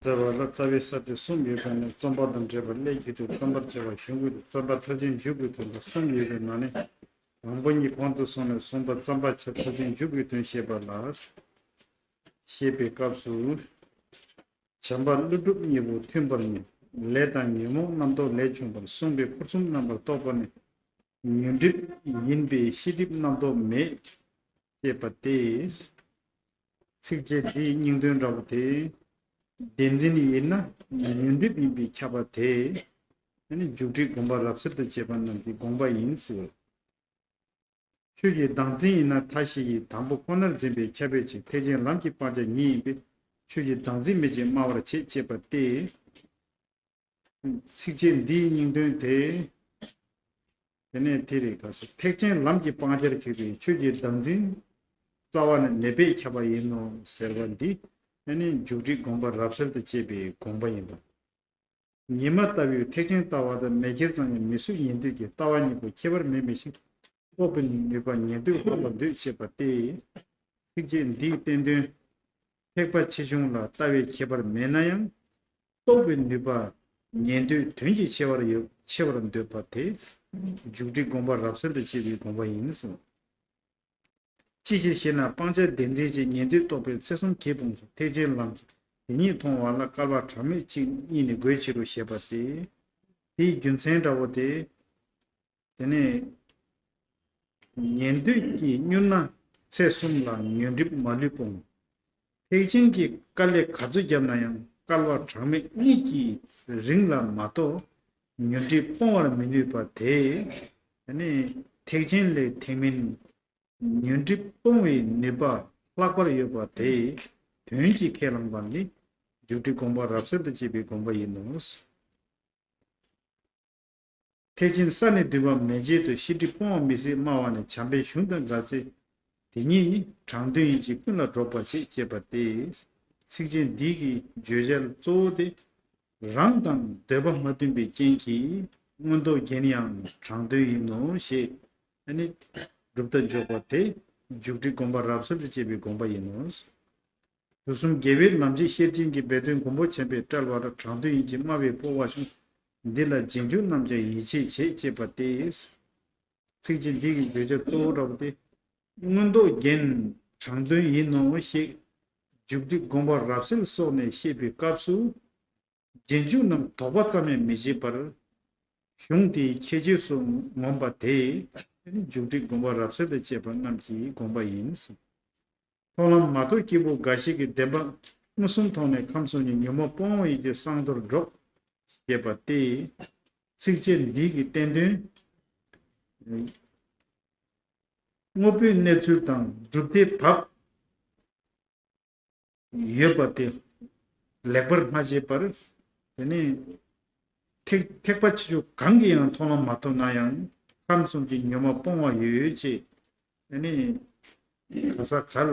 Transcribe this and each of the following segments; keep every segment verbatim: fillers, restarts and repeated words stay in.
ཟེར་བ་ལ་རྩ་བའི་ས་བཅད་གསུམ་ཡོད་པ་ནས། རྩོམ་པ་དང་འབྲེལ་བ་ཀླད་ཀྱི་དོན། རྩོམ་པར་བྱ་བ་གཞུང་གི་དོན། རྩོམ་པ་མཐར་ཕྱིན་མཇུག་གི་དོན་དང་གསུམ་ཡོད་པའི་ནང་ནས། དང་པོ་གཉིས་གོང་དུ་སོང་ནས་གསུངས་པ། རྩོམ་པར་བྱ་མཐར་ཕྱིན་མཇུག་གི་དོན་བཤད་པ་ལ། བཤད་པའི་སྐབས་སུ། བྱམས་པ་ཀླུ་སྒྲུབ་གཉིས་པོ་མཐུན་པར་ངེས། ལས་དང་ཉོན་མོངས་རྣམ་རྟོག་ལས་བྱུང་བར། གསུངས་པའི་འཁོར་གསུམ་རྣམ་པར་རྟོག་པ་ནི། ཉོན་སྒྲིབ་ཡིན་པས་ཤེས་སྒྲིབ་རྣམ་རྟོག་མེད། ཅེས་པ་སྟེ། ཚིགས་བཅད་འདིའི་སྙིང་དོན་འདྲ་བོ་དེ། བདེན་འཛིན་ཡིན་ན་ཉོན་སྒྲིབ་ཡིན་པས་ཁྱབ་པ་དེ། ཨ་ནི་འཇུག་འགྲེལ་དགོངས་པ་རབ་གསལ་དུ་བྱེད་པ་རྣམས་ཀྱི་དགོངས་པ་ཡིན་ཟེར། ཆོས་ཀྱི་བདག་འཛིན་ཡིན་ན་མཐའ་བཞི་ཡི་དང་པོ་ཁོ་ནར་འཛིན་པས་ཁྱབ་པའི་ཕྱིར། ཐེག་ཆེན་ལམ་གྱི་སྤང་བྱ་ཉིད་ཡིན་པས། ཆོས་ཀྱི་བདག་འཛིན་མེད་ཅེས་སྨྲ་བར་བྱེད། ཅེས་པ་སྟེ། ཚིགས་བཅད་འདིའི་སྙིང་དོན་དེ། དེ་ནས་དེ་རེད། ག་ས་ཐེག་ཆེན་ལམ་གྱི་སྤང་བྱར་གྱུར་པའི་ཆོས་ཀྱི་བདག་འཛིན་རྩ་བ་ནས་མེད་པས་ཁྱབ་པ་ཡིན་ནོ་ཟེར་བ་འདི། ཨ་ནི་འཇུག་འགྲེལ་དགོངས་པ་རབ་གསལ་དུ་བྱེད་པའི་དགོངས་པ་ཡིན་པ། ཉི་མ་ལྟ་བུའི་ཐེག་ཆེན་ལྟ་བ་དང་མེ་ཁྱེར་ཙམ་ཡང་མི་སྲིད་ཉན་ཐོས་ཀྱི་ལྟ་བ་གཉིས་པོ་ཁྱད་པར་མེད་མི་ཤེས་རྟོགས་པའི་ནུས་པ་ཉན་ཐོས་ལྷག་པར་འདོད་ཅེས་པ་སྟེ། ཚིགས་བཅད་འདིའི་བསྟན་དོན། ཐེག་པ་ཆེ་ཆུང་ལ་ལྟ་བའི་ཁྱད་པར་མེད་ན་ཡང་། རྟོགས་པའི་ནུས་པ་ཉན་ཐོས་དོན་གྱི་ཆེ་བར་ཡོད། ཆེ་བར་འདོད་པ་དེ། འཇུག་འགྲེལ་དགོངས་པ་རབ་གསལ་དུ་བྱེད་པའི་དགོངས་པ་ཡིན་གསུངས། ཅི་ཕྱིར་ཞེ་ན། སྤང་བྱ་བདེན་འཛིན་གྱིས་ཉན་ཐོས་རྟོགས་པའི་ཚེ་གསུམ་གྱིས་སྤོང་ཞིང་། ཐེག་ཆེན་ལམ་གྱིས་དེ་ཉིད་མཐོང་བ་ལ་སྐལ་བ་གྲངས་མེད་ཅིག་གཉིས་ནི་དགོས་ཕྱིར་རོ་ཞེས་པ་སྟེ། དེའི་རྒྱུ་མཚན་འདྲ་བོ་དེ། དེ་ནས་ཉན་ཐོས་ཀྱིས་མྱུར་ན་ཚེ་གསུམ་ལ་ཉོན་སྒྲིབ་མ་ལུས་སྤོང་། ཐེག་ཆེན་གྱི་དཀའ་ལས་ག་ཚོད་བརྒྱབ་ན་ཡང་སྐལ་བ་གྲངས་མེད་གཉིས་ཀྱི་རིང་ལ་མ་གཏོགས་ཉོན་སྒྲིབ་སྤོང་བར་མི་ནུས་པ་དེ། ཨ་ནི་ཐེག་ཆེན་ལས་ཐེག་དམན་ཉོན་སྒྲིབ་སྤོང་བའི་ནུས་པ་ལྷག་པར་ཡོད་པ་དེ་དོན་གྱིས་ཁས་བླངས་པ་ནི་འཇུག་འགྲེལ་དགོངས་པ་རབ་གསལ་དུ་བྱེད་པའི་དགོངས་པ་ཡིན་ནོ། ཐེག་ཆེན་ས་ནི་བདུན་པ་མན་ཆད་དུ་ཤེས་སྒྲིབ་སྤོང་བ་མི་སྲིད་སྨྲ་བ་ནི་བྱམས་པའི་གཞུང་དང་འགལ་ཚེ། དེ་ཉིད་ནི་དྲང་དོན་ཡིན་གྱི་ཀུན་ལ་སྒྲོག་པར་བྱེད་ཅེས་པ་སྟེ། ཚིགས་བཅད་འདི་གི་བརྗོད་བྱ་གཙོ་བོ་དེ། རང་དང་འདོད་པ་མ་མཐུན་པའི་རྐྱེན་གྱིས་མངོན་རྟོགས་རྒྱན་ཡང་དྲང་དོན་ཡིན་ནོ་ཞེས། ཨ་ནི་གྲུབ་མཐའ་འཇོག་པ་དེ་འཇུག་འགྲེལ་དགོངས་པ་རབ་གསལ་དུ་བྱེད་པའི་དགོངས་པ་ཡིན་ནོ། དུས་གསུམ་རྒྱལ་བའི་ལམ་བྱེད་ཤེར་ཕྱིན་གྱི་སྦས་དོན་མགོན་པོ་ཆེན་པོས་བཀྲལ་བ་ལ་དྲང་དོན་ཡིན་གྱི་སྨྲ་བའི་སྤོབས་པ་ཆུང་། འདི་ལ་རྗེས་འཇུག་རྣམས་ཀྱང་ཡིད་ཆེས་བྱེད་ཅེས་པ་སྟེ། ཚིགས་བཅད་འདི་གི་བརྗོད་བྱ་གཙོ་བོ་འདྲ་བོ་དེ། མངོན་རྟོགས་རྒྱན་དྲང་དོན་ཡིན་ནོ་ཞེས་འཇུག་འགྲེལ་དགོངས་པ་རབ་གསལ་སོགས་ནས་བཤད་པའི་སྐབས་སུ། རྗེས་འཇུག་རྣམས་དོགས་པ་ཙམ་ཡང་མི་བྱེད་པར། གཞུང་དེའི་ཁྱད་ཆོས་སུ་ངོམས་པ་དེ། འཇུག་འགྲེལ་དགོངས་པ་རབ་གསལ་དུ་བྱེད་པ་རྣམས་ཀྱི་དགོངས་པ་ཡིན། མཐོང་ལམ་མ་ཐོབ་སྐྱེས་བུ་འགའ་ཞིག་གིས་བདེན་པ་མངོན་སུམ་མཐོང་ནས་ཁམས་གསུམ་གྱི་ཉོན་མོངས་སྤོང་བ་ཡིན་གྱི་གསང་མཐོར་སྒྲོག་ཞེས་པ་སྟེ། ཚིགས་བཅད་འདི་གི་བསྟན་དོན། དངོས་པོའི་གནས་ཚུལ་དང་གྲུབ་མཐས་བབས་ཡོད་པ་དེ་ལེགས་པར་མ་ཤེས་པར། དེ་ནི་ཐེག་ཐེག་པ་ཆེ་ཆུང་གང་གིས་ཡང་མཐོང་ལམ་མ་ཐོབ་ན་ཡང་ཁམས་གསུམ་གྱི་ཉོན་མོངས་སྤོང་བ་ཡོད་ཅེས། དེ་ནི་ག་ས་ག་ལ་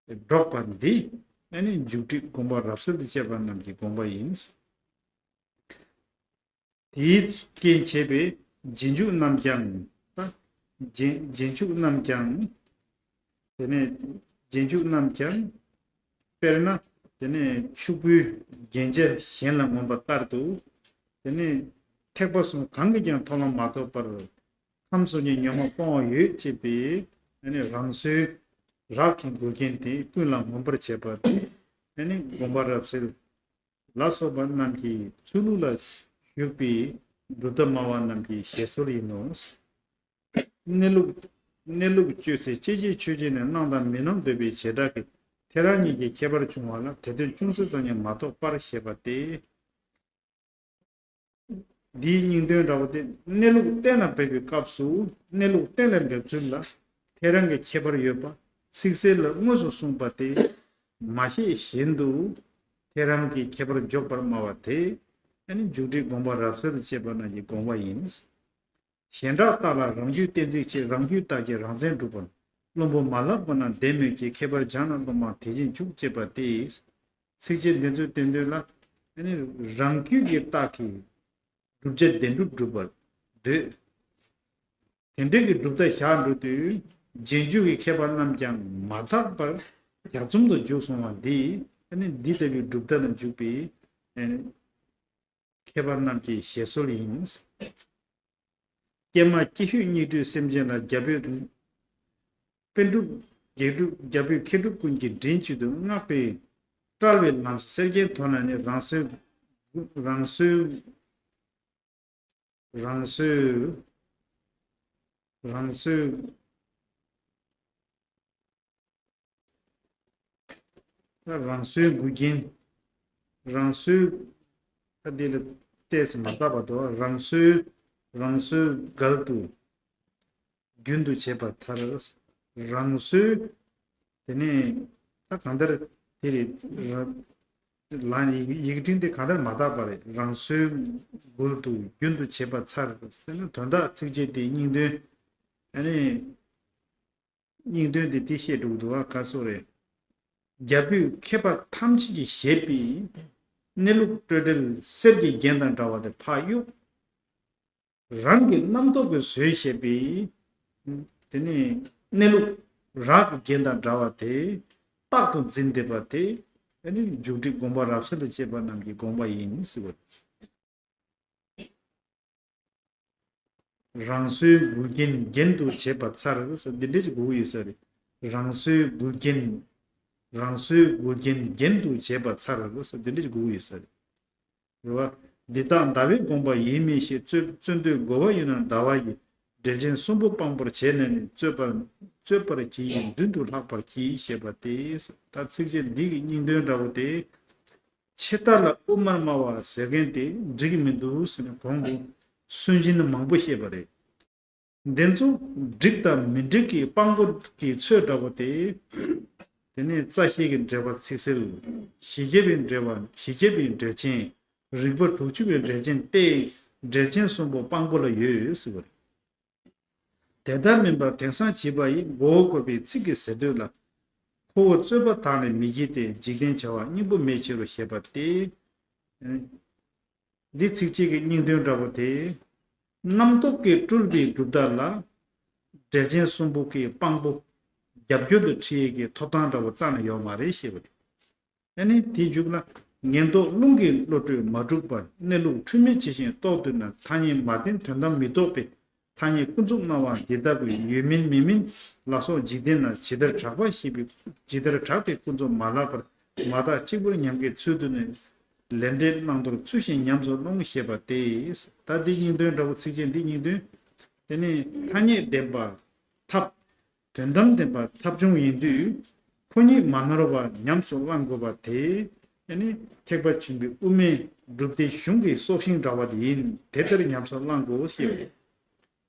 སྒྲོག་པ་འདི། ཨ་ནི་འཇུག་འགྲེལ་དགོངས་པ་རབ་གསལ་དུ་བྱེད་པ་རྣམས་ཀྱི་དགོངས་པ་ཡིན། དེའི་རྐྱེན་བྱས་པའི་རྗེས་འཇུག་རྣམས་ཀྱང་། རྗེས་རྗེས་འཇུག་རྣམས་ཀྱང་། དེ་ནས་རྗེས་འཇུག་རྣམས་ཀྱང་། དཔེར་ན་དེ་ནས་ཕྱུག་པོའི་རྒྱན་ཆ་གཞན་ལ་ངོམས་པ་ལྟར་དུ། དེ་ནས་ཐེག་པ་གསུམ་གང་གིས་ཀྱང་མཐོང་ལམ་མ་ཐོབ་པར། ཁམས་གསུམ་གྱི་ཉོན་མོངས་སྤོང་བ་ཡོད་ཅེས་པའི་ཨ་ནི་རང་སོའི་རག་གི་འགུལ་རྐྱེན་དེ་ཀུན་ལ་ངོམས་པར་བྱེད་པ་དེ་ཨ་ནི་དགོངས་པ་རབ་གསལ་ལ་སོགས་པ་རྣམས་ཀྱི་ཚུལ་ལུགས་ལ་ཞུགས་པའི་གྲུབ་མཐའ་སྨྲ་བ་རྣམས་ཀྱི་བཞེད་སྲོལ་ཡིན་ནོ། གནས་ལུགས་གནས་ལུགས་དཔྱོད་ཚེ་སྐྱེ་མཆེད་ཆོས་ཅན་ནི་སྣང་དང་མི་སྣང་འདོད་པའི་བྱེ་བྲག་གིས་ཐེ་རང་གཉིས་ཀྱི་ཁྱད་པར་བྱུང་བ་ལ་དེ་དོན་ཅུང་ཟད་ཙམ་ཡང་མ་རྟོགས་པར་བཤད་པ་སྟེ། འདིའི་སྙིང་དོན་འདྲ་བོ་སྟེ། གནས་ལུགས་གཏན་ལ་འབེབས་པའི་སྐབས་སུ་གནས་ལུགས་གཏན་ལ་འབེབས་ཚུལ་ལ་ཐེ་རང་གི་ཁྱད་པར་ཡོད་པ་ཚིག་གསལ་ལ་དངོས་སུ་གསུངས་པ་དེ་མ་ཤེས་བཞིན་དུ་ཐེ་རང་གི་ཁྱད་པར་འཇོག་པར་སྨྲ་བ་དེ་ཨ་ནི་འཇུག་འགྲེལ་དགོངས་པ་རབ་གསལ་དུ་བྱེད་པ་རྣམས་ཀྱི་དགོངས་པ་ཡིན། གཞན་དག་རྟགས་ལ་རང་རྒྱུད་གཏན་ཚིགས་ཆེ། རང་རྒྱུད་རྟགས་ཀྱིས་རང་མཚན་སྒྲུབ་པ། བླུན་པོ་མ་ལགས་པ་རྣམས་བདེན་མོད་ཀྱི། ཁྱད་པར་སྦྱངས་ན་བླུན་མ་དེ་བཞིན་འཇུག་ཅེས་པ་སྟེ། ཚིགས་བཅད་འདི་ཚོའི་བསྟན་དོན་ལ། ཨ་ནི་རང་རྒྱུད་ཀྱི་རྟགས་ཀྱིས་བསྒྲུབ་བྱ་བདེན་གྲུབ་སྒྲུབ་པར་འདོད། དེ་འདྲའི་གི་གྲུབ་མཐའ་བཞག་འགྲོ་དུས་རྗེས་འཇུག་གི་ཁྱད་པར་རྣམས་ཀྱང་མ་དག་པར་གྱ་ཚོམ་དུ་འཇུག་སོང་བ་འདིས་ ནི་འདི་ལྟ་བུའི་གྲུབ་མཐའ་ལ་འཇུག་པའི་ཨེ་མཁས་པ་རྣམས་ཀྱི་བཞེད་སྲོལ་ཡིན། ཀྱེ་མ་ཀྱི་ཧུད་སྙིགས་དུས་སེམས་ཅན་ལ། རྒྱ་བོད་པཎ་གྲུབ་རྒྱལ་གྲུབ་རྒྱ་བོད་མཁས་གྲུབ་ཀུན་གྱིས་མགྲིན་གཅིག་ཏུ་བསྔགས་པའི་བཀྲལ་བའི་ལམ་གསེར་གྱི་དོན་ལ་ནི་རང་སོའི་རང་སོའི་རང་སོའི་རང་སོའི་རང་སོའི་མགུལ་རྒྱན། རང་སོའི་ད་འདི་ལ་ཏོག་ཙམ་མ་བཏགས་པ་དང་རང་སོའི་རང་སོའི་མགུལ་དུ་རྒྱུན་དུ་བྱེད་པར་ཐལ། རང་སོའི་དེ་ནས་ད་གང་ལྟར་དེ་རེད། ལ་ཡིག་ཡིག་འབྲིང་དེ་གང་ལྟར་མ་བཏགས་པ་རེད། རང་སོའི་མགུལ་དུ་རྒྱུན་དུ་བྱེད་པར་ཐལ་ཟེར་ན། དོན་དག་ཚིགས་བཅད་དེའི་སྙིང་དོན། ཨ་ནི། སྙིང་དོན་དེ་དེ་བཤད་འགྲོ་གི་འདུག་བ། ག་སོ་རེད། རྒྱ་བོད་མཁས་པ་ཐམས་ཅད་ཀྱིས་བཞེད་པའི་གནས་ལུགས་སྤྲོས་བྲལ་གསེར་གྱི་རྒྱན་དང་འདྲ་བ་དེ་ཕར་གཡུག་རང་གི་རྣམ་རྟོག་གིས་བཟོས་བཞག་པའི་དེ་ནི་གནས་ལུགས་རང་གི་རྒྱན་དང་འདྲ་བ་དེ་རྟག་ཏུ་འཛིན་བསྡད་པ་དེ་ཨ་ནི་མཇུག་སྒྲིལ་དགོངས་པ་རབ་གསལ་དང་བཅས་པ་རྣམས་ཀྱི་དགོངས་པ་ཡིན་ཟེར་བ། རང་སོའི་མགུལ་རྒྱན་རྒྱན་དུ་བྱེད་པར་འཚལ་ཟེར་འདི་འདྲ་ཞིག་དགོས་ཀྱི་ཡོད་ས་རེད། རང་སོའི་མགུལ་རྒྱན། རང་སོའི་མགུལ་རྒྱན་རྒྱན་དུ་བྱེད་པར་འཚལ་ཟེར་འདི་འདྲ་ཞིག་དགོས་ཀྱི་ཡོད་ས་རེད། རེད་བ། འདི་དག་ཟླ་བའི་དགོངས་པ་ཡིན་མིན་ཞེས། རྩོད་རྩོད་འདོད་དགོས་པ་ཡོད་ན་ཟླ་བ་ཡི། འགྲེལ་ཆེན་གསུམ་པོ་དཔང་པོར་བྱས་ནས་ནི། རྩོད་པར་རྩོད་པར་གྱིས་མདུན་དུ་ལྷག་པར་གྱིས་ཞེས་པ་སྟེ། ད་ཚིགས་བཅད་འདི་གི་སྙིང་དོན་འདྲ་བོ་དེ། ཆད་ལྟ་ལ་དབུ་མར་སྨྲ་བ་ཟེར་མཁན་དེ་འགྲིག་གི་མི་འདུག་ཟེར་ནས་གོང་དུ་སུན་འབྱིན་མང་པོ་བཤད་པ་རེད། འདི་ཚོ་འགྲིག་དང་མི་འགྲིག་གི་དཔང་པོ་གི་ཚོད་འདྲ་བོ་དེ། དེ་ནས་རྩ་ཤེ་གི་འགྲེལ་པ་ཚིག་གསལ། ཞི་བྱེད་པའི་འགྲེལ་པ། ཞི་བྱེད་པའི་འགྲེལ་ཆེན། རིགས་པ་དྲུག་ཅུ་པའི་འགྲེལ་ཆེན་ཏེ། འགྲེལ་ཆེན་གསུམ་པོ་དཔང་པོ་ལ་ཡོད་ཟེར་བ་རེད། དེ་ལྟར་མིན་པར་དེང་སང་བྱིས་པ་ཡི། མགོ་བོ་བཀོད་པའི་ཚིག་གི་ཟེར་འདོད་ལ། ཁོ་བོ་རྩོད་པ་དག་ནི་མི་བགྱིད་དེ། འཇིག་རྟེན་བྱ་བ་སྙིང་པོ་མེད་ཕྱིར་རོ་ཞེས་པ་སྟེ། འདི་ཚིགས་བཅད་ཀྱི་སྙིང་དོན་འདྲ་བོ་དེ། རྣམ་རྟོག་གིས་སྤྲུལ་པའི་གྲུབ་མཐའ་ལ། འགྲེལ་ཆེན་གསུམ་པོ་གི་དཔང་པོ། རྒྱབ་སྐྱོར་དུ་ཁྲིད་ཡས་ཀྱི་ཐོབ་ཐང་འདྲ་བོ་རྩ་ནས་ཡོད་མ་རེད་ཞེས་པ་རེད། ཨ་ནི་དེའི་མཇུག་ལ། ངན་རྟོག་རླུང་གི་བློ་གྲོས་མ་གྲུབ་པར། གནས་ལུགས་འཁྲུལ་མེད་ཇི་བཞིན་རྟོགས་འདོད་ན། ཐ་སྙད་མ་བདེན་དོན་དམ་མི་རྟོགས་པའི། ཐ་སྙད་ཀུན་རྫོབ་སྣང་བ་འདི་ལྟ་བུའི། ཡོད་མིན་མེད་མིན་ལ་སོགས་འཇིག་རྟེན་ན་ཇི་ལྟར་གྲགས་པ་ཞེས་པའི་ཇི་ལྟར་གྲགས་པའི་ཀུན་རྫོབ་མ་ལགས་པར་མ་བརྟགས་གཅིག་པུར་ཉམས་ཀྱི་ཚུལ་དུ་ནི། ལས་འབྲས་བླང་དོར་ཚུལ་བཞིན་ཉམས་སུ་བླང་ཞེས་པ་སྟེ། ད་འདི་སྙིང་དོན་འདྲ་བོ་ཚིགས་བཅད་འདི་སྙིང་དོན། དེ་ནི་ཐ་སྙད་བདེན་པ་ཐབས། དོན་དམ་བདེན་པ་ཐབས་བྱུང་ཡིན་དུས། ཁོ་ཉིད་མ་ནོར་བར་ཉམས་སུ་བླང་དགོས་པ་དེ། ཨ་ནི་ཐེག་པ་ཆེན་པོའི་དབུ་མའི་སྒྲུབ་སྡེ་གཞུང་གི་སྲོག་ཤིང་འདྲ་བ་དེ་ཡིན། དེ་ལྟར་ཉམས་སུ་བླང་དགོས་ཞེས།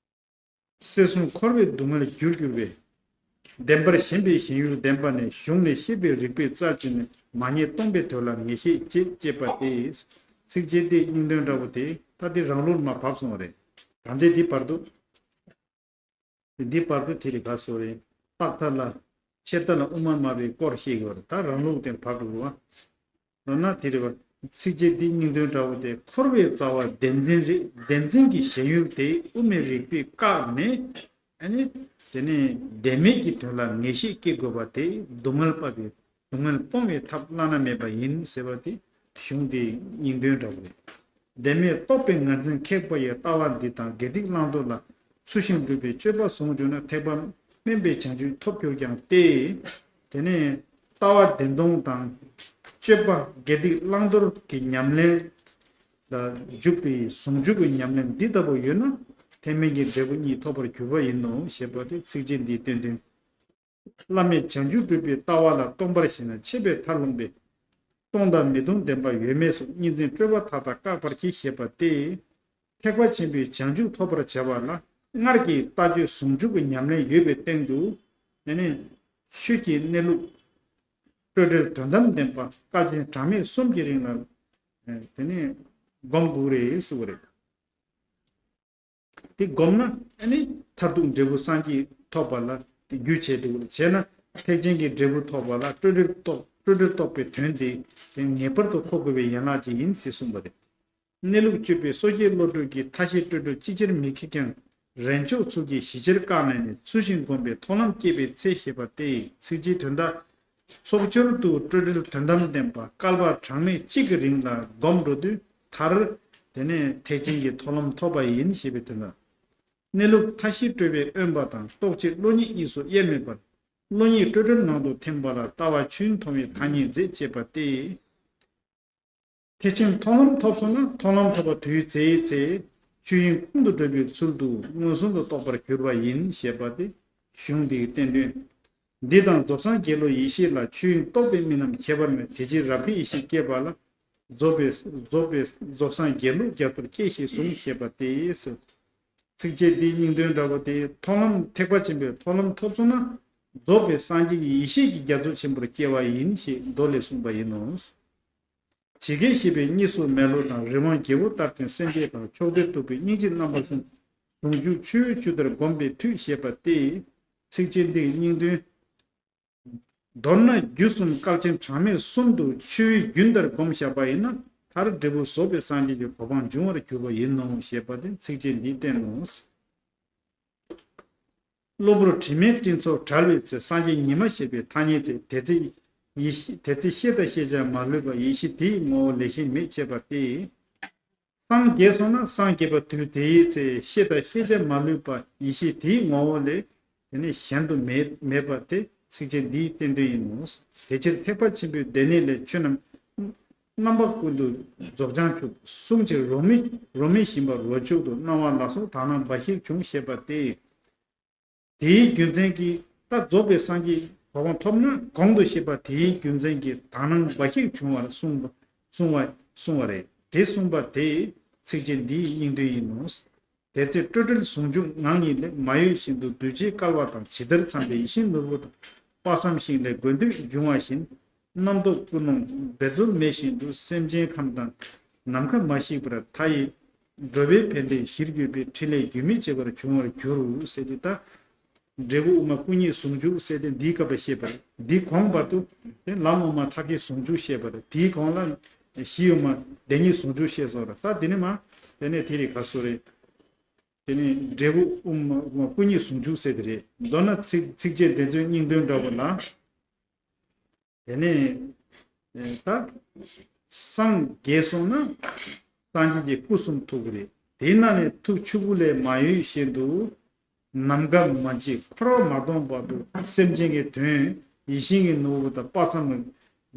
སྲིད་གསུམ་འཁོར་བའི་སྡུག་བསྔལ་རྒྱུར་གྱུར་པའི། བདེན་པར་ཞེན་པའི་ཞེན་ཡུལ་བདེན་པ་ནི། གཞུང་ནས་བཤད་པའི་རིགས་པའི་རྩལ་གྱིས་ནི། མ་རྙེད་སྟོང་པའི་དོན་ལ་ངེས་ཤེས་བསྐྱེད་ཅེས་པ་སྟེ། ཚིགས་བཅད་དེའི་སྙིང་དོན་འདྲ་བོ་དེ་ད་དེ་རང་ལུགས་མར་བབས་སོང་བ་རེད། ད་ལྟའི་འདི་བར་དུ། འདི་བར་དུ་དེ་རིགས་ག་སོ་རེད། རྟག་མཐའ་ལ། ཆད་ལྟ་ལ་དབུ་མར་སྨྲ་བའི་སྐོར་བཤད་ཡོད་རེད། ད་རང་ལུགས་དེ་བབས་འགྲོ་བ། འོ་ན་དེ་རེད་བ། ཚིགས་བཅད་འདིའི་སྙིང་དོན་འདྲ་བོ་དེ་འཁོར་བའི་རྩ་བ་བདེན་འཛིན་རེད། བདེན་འཛིན་གྱི་ཞེན་ཡུལ་དེ་དབུ་མའི་རིགས་པས་བཀག་ནས། ཨ་ནི། དེ་ནས་བདེན་མེད་ཀྱི་དོན་ལ་ངེས་ཤེས་སྐྱེ་དགོས་པ་དེ་སྡུག་བསྔལ་སྤངས་པའི་སྡུག་བསྔལ་སྤོང་བའི་ཐབས་བླ་ན་མེད་པ་ཡིན་ཟེར་བ་དེ་གཞུང་དེའི་སྙིང་དོན་འདྲ་བོ་རེད། བདེན་མེད་རྟོགས་པའི་ངར་འཛིན་ཁེགས་པ་ཡི་ལྟ་བ་འདི་དང་དགེ་སྡིག་བླང་དོར་ལ་ཚུལ་བཞིན་སྒྲུབ་པའི་སྤྱོད་པ་བཟུང་བཅུག་ན་ཐེག་པ་དམན་པའི་བྱང་ཆུབ་ཐོབ་འགྱུར་ཀྱང་སྟེ། དེ་ནས་ལྟ་བ་བདེན་སྟོང་དང་སྤྱོད་པ་དགེ་སྡིག་བླང་དོར་གྱི་ཉམས་ལེན་ལ་འཇུག་པའི་ཟུང་འཇུག་གི་ཉམས་ལེན་འདི་ལྟ་བུ་ཡོད་ན་ཐེག་དམན་གྱི་འབྲས་བུ་གཉིས་ཐོབ་པར་འགྱུར་བ་ཡིན་ནོ་ཞེས་པ་དེ་ཚིགས་བཅད་འདིའི་བསྟན་དོན། བླ་མེད་བྱང་ཆུབ་སྒྲུབ་པའི་ལྟ་བ་ལ་སྟོང་པར་ཞེན་ན་ཆད་པས་མཐར་ལྷུང་བས། སྟོང་དང་མི་སྟོང་བདེན་པ་ཡོད་མེད་སོགས་གཉིས་འཛིན་སྤྲོས་པ་མཐའ་དག་བཀག་པར་གྱིས་ཞེས་པ་སྟེ། ཐེག་པ་ཆེན་པོའི་བྱང་ཆུབ་ཐོབ་པར་བྱ་བ་ལ་སྔར་གྱི་ལྟ་སྤྱོད་ཟུང་འཇུག་གི་ཉམས་ལེན་ཡོད་པའི་སྟེང་དུ། དེ་ནས་ཆོས་ཀྱི་གནས་ལུགས་སྤྲོས་བྲལ་དོན་དམ་བདེན་པ་བསྐལ་ཆེན་གྲངས་མེད་གསུམ་གྱི་རིང་ལ། དེ་ནས་སྒོམ་དགོས་རེད་ཟེར་བ་རེད། དེ་བསྒོམས་ན་ཨ་ནི་མཐར་ཐུག་འབྲས་བུ་སངས་རྒྱས་ཐོབ་པ་ལ་རྒྱུ་བྱས་འདུག་བྱས་ན་ཐེག་ཆེན་གྱི་འབྲས་བུ་ཐོབ་པ་ལ་སྤྲོས་བྲལ་རྟོགས་སྤྲོས་བྲལ་རྟོགས་པའི་དོན་དེ་དེ་ངེས་པར་དུ་འཁོར་དགོས་པའི་ཡན་ལག་ཅིག་ཡིན་ཞེས་གསུངས་པ་རེད། གནས་ལུགས་དཔྱོད་པའི་སོ་སྐྱེའི་བློ་གྲོས་ཀྱིས་མཐའ་བཞི་སྤྲོས་བྲལ་ཅིའི་ཕྱིར་མི་ཁེགས་ཀྱང་རན་ཆོག་ཚུལ་གྱིས་ཞི་ཕྱིར་བཀག་ནས་ནི་ཚུལ་བཞིན་བསྒོམས་པས་མཐོང་ལམ་སྐྱེས་པའི་ཚེ་ཞེས་པ་སྟེ་ཚིགས་བཅད་དོན་དག་ཚོགས་སྦྱོར་དུ་སྤྲོས་བྲལ་དོན་དམ་བདེན་པ་བསྐལ་པ་གྲངས་མེད་གཅིག་གི་རིང་ལ་སྒོམ་འགྲོ་དུས་མཐར། དེ་ནས་ཐེག་ཆེན་གྱི་མཐོང་ལམ་ཐོབ་པ་ཡིན་ཞེས་པའི་དོན་ལ། གནས་ལུགས་མཐའ་བཞི་སྤྲོས་པས་དབེན་པ་དང་རྟོག་བཅས་བློ་གཉིས་གཉིས་སུ་དབྱེར་མེད་པར། བློ་གཉིས་སྤྲོས་བྲལ་ནང་དུ་ཐིམ་པ་ལ་ལྟ་བ་ཆོས་དབྱིངས་མཐོང་བའི་ཐ་སྙད་མཛད་ཅེས་པ་སྟེ། ཐེག་ཆེན་མཐོང་ལམ་ཐོབ་སོང་ན་མཐོང་ལམ་ཐོབ་པ་དུས་ཚེ་ཚེ་ཆོས་དབྱིངས་ཁོང་དུ་འགྲོ་བའི་ཚུལ་དུ་མངོན་སུམ་དུ་རྟོགས་པར་གྱུར་པ་ཡིན་ཞེས་པ་སྟེ། གཞུང་འདིའི་བསྟན་དོན། འདི་དང་རྫོགས་སངས་རྒྱས་བློ་ཡེ་ཤེས་ལ་ཆོས་དབྱིངས་རྟོགས་པའི་རྨི་ལམ་ཁྱད་པར་མེད་དེ་ཕྱིར་རབ་མཁས་ཡེ་ཤེས་སྐྱེས་པ་ལ། རྫོགས་པའི་རྫོགས་པའི་རྫོགས་སངས་རྒྱས་བློ་རྒྱ་མཚོར་སྐྱེས་ཞེས་གསུངས་ཞེས་པ་སྟེ། ཚིགས་བཅད་འདིའི་སྙིང་དོན་འདྲ་པོ་དེ་མཐོང་ལམ་ཐེག་པ་ཆེན་པོའི་མཐོང་ལམ་ཐོབ་སོང་ན་རྫོགས་པའི་སངས་རྒྱས་ཀྱི་ཡེ་ཤེས་ཀྱི་རྒྱ་མཚོ་ཆེན་པོར་སྐྱེ་བ་ཡིན་ཞེས་མདོ་ལས་གསུངས་པ་ཡིན་ནོ། ཇི་སྐད་བཤད་པའི་གཉིས་སུ་མེད་བློ་དང་རི་དབང་རྒྱལ་པོ་ལྟར་བརྟེན་སེམས་བསྐྱེད་དང་ཕྱོགས་དེར་གཏུགས་པའི་སྙིང་རྗེ་རྣམ་པ་གསུམ་ཟུང་འཇུག་ཆོས་དབྱིངས་ཆུ་ལྟར་བསྒོམས་པའི་མཐུས་ཞེས་པ་སྟེ། ཚིགས་བཅད་འདིའི་སྙིང་དོན། མདོར་ན་རྒྱུད་གསུམ་སྐལ་ཆེན་གྲངས་མེད་གསུམ་དུ་ཆུ་བོའི་རྒྱུན་ལྟར་བསྒོམས་བཞག་པ་ཡིན་ན་མཐར་འབྲས་བུ་རྫོགས་པའི་སངས་རྒྱས་ཀྱི་གོ་འཕང་འབྱུང་བར་འགྱུར་བ་ཡིན་ནོ་ཞེས་པ་དེ་ཚིགས་བཅད་འདིས་བསྟན་ནོ། གློ་བུར་དྲི་མའི་སྤྲིན་ཚོགས་བྲལ་བའི་ཚེ་སངས་རྒྱས་ཉི་མ་ཞེས་པའི་ཐ་སྙད་དེ། དེ་ཚེ་ཡེ་ཤེས་དེ་ཚེ་ཤེས་དང་ཤེས་བྱ་མ་ལུས་པ་ཡེ་ཤེས་དེའི་ངོ་བོ་ལས་གཞན་མེད་ཅེས་པ་སྟེ། སངས་རྒྱས་སོང་ན་སངས་རྒྱས་པ་དུས་དེའི་ཚེ་ཤེས་དང་ཤེས་བྱ་མ་ལུས་པ་ཡེ་ཤེས་དེའི་ངོ་བོ་ལས་དེ་ནི་གཞན་དུ་མེད་མེད་པ་དེ་ཚིགས་བཅད་འདིའི་བསྟན་དོན་ཡིན་ནོ། དེ་ཕྱིར་ཐེག་པ་ཆེན་པོའི་སྡེ་སྣོད་ལས་ཆོས་རྣམས་རྣམ་པ་ཀུན་ཏུ་རྫོགས་བྱང་ཆུབ། གསུང་ཕྱིར་རོ་མི་རོ་མི་ཞིམ་པ་རོ་མཆོག་ཏུ་སྣང་བ་ལ་སོགས་དག་སྣང་འབའ་ཞིག་བྱུང་ཞེས་པ་སྟེ། དེའི་རྒྱུ་མཚན་གྱིས་ད་རྫོགས་པའི་སངས་རྒྱས་གོ་འཕང་ཐོབ་ན་གོང་དུ་བཤད་པ་དེའི་རྒྱུ་མཚན་གྱིས་དག་སྣང་འབའ་ཞིག་བྱུང་བར་གསུངས་པ་གསུངས་པ་གསུངས་པ་རེད། དེ་གསུངས་པ་དེ་ཚིགས་བཅད་འདིའི་སྙིང་དོན་ཡིན་ནོ། དེ་ཚེ་སྤྲོས་བྲལ་ཟུང་འཇུག་ངང་ཉིད་ལས། མ་གཡོས་བཞིན་དུ་གདུལ་བྱའི་སྐལ་བ་དང་། ཇི་ལྟར་འཚམས་པའི་ཡིད་བཞིན་ནོར་བུ་དང་། དཔག་བསམ་ཤིང་ལས་དགོས་འདོད་འབྱུང་བ་བཞིན། རྣམ་རྟོག་ཀུན་སློང་འབད་རྩོལ་མེད་བཞིན་དུ། སེམས་ཅན་ཁམས་དང་ནམ་མཁའ་མ་ཞིག་པར། མཐའ་ཡས་འགྲོ་བའི་ཕན་བདེའི་གཞིར་གྱུར་པའི། ཕྲིན་ལས་རྒྱུན་མི་འཆད་པར་འབྱུང་བར་འགྱུར་ཟེར་ཏེ། ད་འབྲས་བུ་དབུ་མ་སྐུ་གཉིས་ཟུང་འཇུག་ཟེར་ཏེ་འདིའི་སྐབས་ལ་བཤད་པ་རེད། འདིའི་གོང་བར་དུ་དེ་ལམ་དབུ་མ་ཐབས་མཁས་ཟུང་འཇུག་བཤད་པ་རེད། དེའི་གོང་ལ་གཞི་དབུ་མ་བདེན་གཉིས་ཟུང་འཇུག་བཤད་སོང་རེད། ད་འདི་ནི་མ་དེ་ནས་དེ་རེད་ག་སོ་རེད། དེ་ནས་འབྲས་བུ་དབུ་མ་དབུ་མ་སྐུ་གཉིས་ཟུང་འཇུག་ཟེར་དེ་རེད། མདོར་ན་ཚིགས་ཚིགས་བཅད་དེ་ཚོའི་སྙིང་དོན་འདྲ་པོ་ལ། དེ་ནས་ད་སངས་རྒྱས་སོང་ན་སངས་རྒྱས་ཀྱི་སྐུ་གསུང་ཐུགས་རེད། དེའི་ནང་ནས་ཐུགས་ཆོས་སྐུ་ལས་མ་གཡོས་བཞིན་དུ་ནམ་མཁའ་མ་མཆིས་འཁོར་བ་མ་སྟོངས་བར་དུ་སེམས་ཅན་གྱི་དོན་ཡིད་བཞིན་གྱི་ནོར་བུ་དང་དཔག་བསམ་ལ་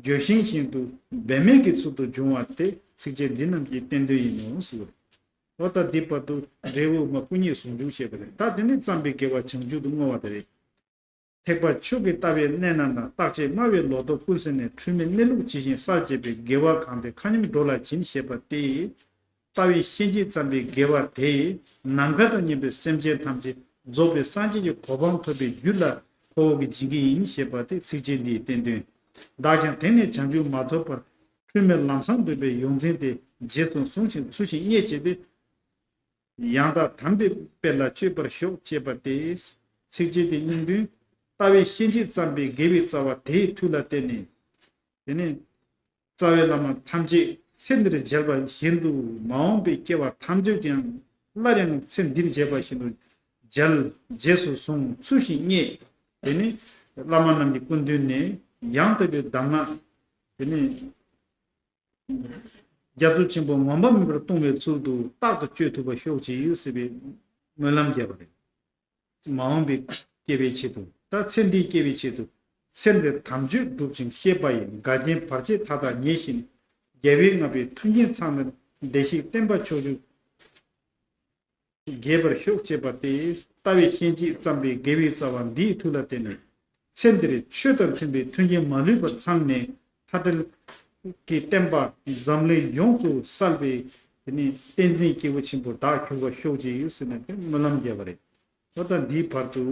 འགྱོད་བཞིན་བཞིན་དུ་འབད་མེད་ཀྱི་ཚུལ་དུ་འབྱུང་བ་དེ་ཚིགས་བཅད་འདི་རྣམས་ཀྱི་བསྟན་དོན་ཡིན་ནོ་ཟེར། འོ་ད་འདི་བར་དུ་འབྲས་བུ་དབུ་མ་སྐུ་གཉིས་ཟུང་འཇུག་བཤད་པ་རེད། ད་དེ་ནི་བརྩམས་པའི་དགེ་བ་བྱང་ཆུབ་ཏུ་བསྔོ་བ་དེ་རེད། ཐེག་པ་མཆོག་གི་ལྟ་བའི་གནད་རྣམས་དང་། རྟག་ཆད་སྨྲ་བའི་ལོག་རྟོག་ཀུན་སེལ་ནས། འཁྲུལ་མེད་གནས་ལུགས་ཇི་བཞིན་གསལ་བྱེད་པའི། དགེ་བ་གང་དེ་མཁའ་མཉམ་འགྲོ་ལ་སྦྱིན་ཞེས་པ་སྟེ། ལྟ་བའི་ཤན་འབྱེད་བརྩམས་པའི་དགེ་བ་དེས་ནམ་མཁའ་དང་མཉམ་པའི་སེམས་ཅན་ཐམས་ཅད་རྫོགས་པའི་སངས་རྒྱས་ཀྱི་གོ་འཕང་ཐོབ་པའི་རྒྱུ་ལ་ཁོ་བོ་གི་སྦྱིན་གྱི་ཡིན་ཞེས་པ་དེ་ཚིགས་བཅད་འདིའི་བསྟན་དོན། བདག་ཀྱང་དེང་ནས་བྱང་ཆུབ་མ་ཐོབ་བར། འཁྲུལ་མེད་ལམ་བཟང་འདོད་པའི་ཡོངས་འཛིན་དེ། རྗེས་སུ་བཟུང་ཞིང་ཚུལ་བཞིན་བརྙེས་བྱས་ཏེ། ཡང་དག་དམ་པའི་དཔལ་ལ་སྤྱོད་པར་ཤོག་ཅེས་པ་སྟེ། ཚིགས་བཅད་དེའི་སྙིང་དོན། ལྟ་བའི་ཤན་འབྱེད་བརྩམས་པའི་དགེ་བའི་རྩ་བ་དེའི་མཐུ་ལ་བརྟེན་ནས། དེ་ནས་རྩ་བའི་བླ་མ་ཐམས་ཅད་ཚེ་འདིར་མཇལ་བ་བཞིན་དུ་མ་འོངས་པའི་སྐྱེ་བ་ཐམས་ཅད་ཀྱང་སླར་ཡང་ཚེ་འདིར་མཇལ་བ་བཞིན་དུ་མཇལ། རྗེས་སུ་བཟུང་ཚུལ་བཞིན་བརྙེས། དེ་ནས་བླ་མ་རྣམས་ཀྱི་སྐུ་མདུན་ནས་ཡང་དག་པའི་གདམས་ངག་དེ་ནས། རྒྱ་མཚོ་ཆེན་པོ་ངོམས་པ་མེད་པར་གཏོང་བའི་ཚུལ་དུ་རྟག་ཏུ་སྤྱོད་ཐུབ་པ་ཤོག་ཅིག་ཟེར་བའི་སྨོན་ལམ་བརྒྱབ་པ་རེད། མ་འོངས་པའི་སྐྱེ་བའི་ཆེད་དུ། ད་ཚེ་འདིའི་སྐྱེ་བའི་ཆེད་དུ། ཚེ་འདིར་དམ་ཆོས་སྒྲུབ་ཅིང་གཤེགས་པ་ཡི། འགལ་རྐྱེན་བར་ཆད་མཐའ་དག་ཉེ་ཞིང་། རྒྱལ་བའི་བསྔགས་པའི་མཐུན་རྐྱེན་ཚང་ནས། བདེ་གཤེགས་བསྟན་པ་ཕྱོགས་བཅུར། རྒྱས་པར་ཤོག་ཅེས་པ་སྟེ། ལྟ་བའི་ཤན་འབྱེད་བརྩམས་པའི་དགེ་བའི་རྩ་བ་འདིའི་མཐུ་ལ་བརྟེན་ནས། ཚེ་འདིར་ཆོས་དང་མཐུན་པའི་མཐུན་རྐྱེན་མ་ལུས་པ་ཚང་ནས། མཐའ་བྲལ་གྱི་བསྟན་པ་འཛམ་གླིང་ཡོངས་སུ་གསལ་བའི་དེ་ནི་བསྟན་འཛིན་སྐྱེས་བུ་ཆེན་པོ་བདག་གྱུར་པར་ཤོག་ཅིག་ཟེར་ནས་དེ་སྨོན་ལམ་བརྒྱབ་པ་རེད། འོ་ད་འདིའི་བར་དུ་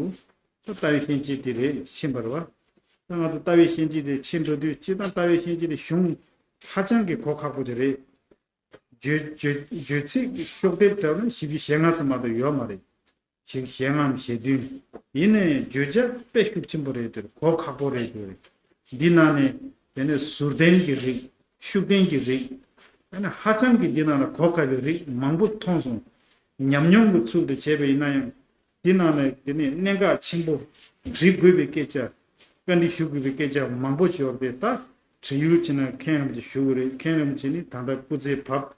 ད་ལྟ་བའི་ཤན་འབྱེད་དེ་རེད་ཕྱིན་པ་རེད་བ། ད་ང་ཚོ་ལྟ་བའི་ཤན་འབྱེད་དེ་ཕྱིན་འགྲོ་དུས་སྤྱིར་བཏང་ལྟ་བའི་ཤན་འབྱེད་དེ་གཞུང་ཧ་ཅང་གི་གོ་ཁག་པོ་དེ་རེད། བརྗོད་བརྗོད་བརྗོད་ཚིག་ཤོག་དེབ་དྲ་ནི་བཞི་བཅུ་ཞེ་ལྔ་ཙམ་མ་གཏོགས་ཡོད་མ་རེད། ཞིག་ཞེ་ལྔའམ་ཞེ་བདུན། ཡིན་ནའི་བརྗོད་བྱ་དཔེ་ཤུགས་ཆེན་པོ་རེད་དེ་གོ་ཁག་པོ་རེད་དེ། འདི་ནང་ནས་དེ་ནས་ཟུར་ལྡན་གྱི་རིགས་ཤུགས་ལྡན་གྱི་རིགས། དེ་ནས་ཧ་ཅང་གི་འདི་ནང་ལ་གོ་དཀའ་བའི་རིགས་མང་པོ་མཐོང་སོང་། ཉམས་མྱོང་གི་ཚུལ་དུ་བྱས་པ་ཡིན་ན་ཡང་། འདི་ནང་ནས་དེ་ནས་གནད་འགག་ཆེན་པོ་འབྲི་དགོས་པའི་སྐད་ཆ། བཀའ་འདྲི་ཞུ་དགོས་པའི་སྐད་ཆ་མང་པོ་ཡོད་རེད། ད་བྲིས་ཡུལ་བྱས་ན་མཁན་རིན་པོ་ཆེ་ཞུ་གི་རེད། མཁན་རིན་པོ་ཆེ་ནི་ད་ལྟ་སྐུ་ཚེ་བབས།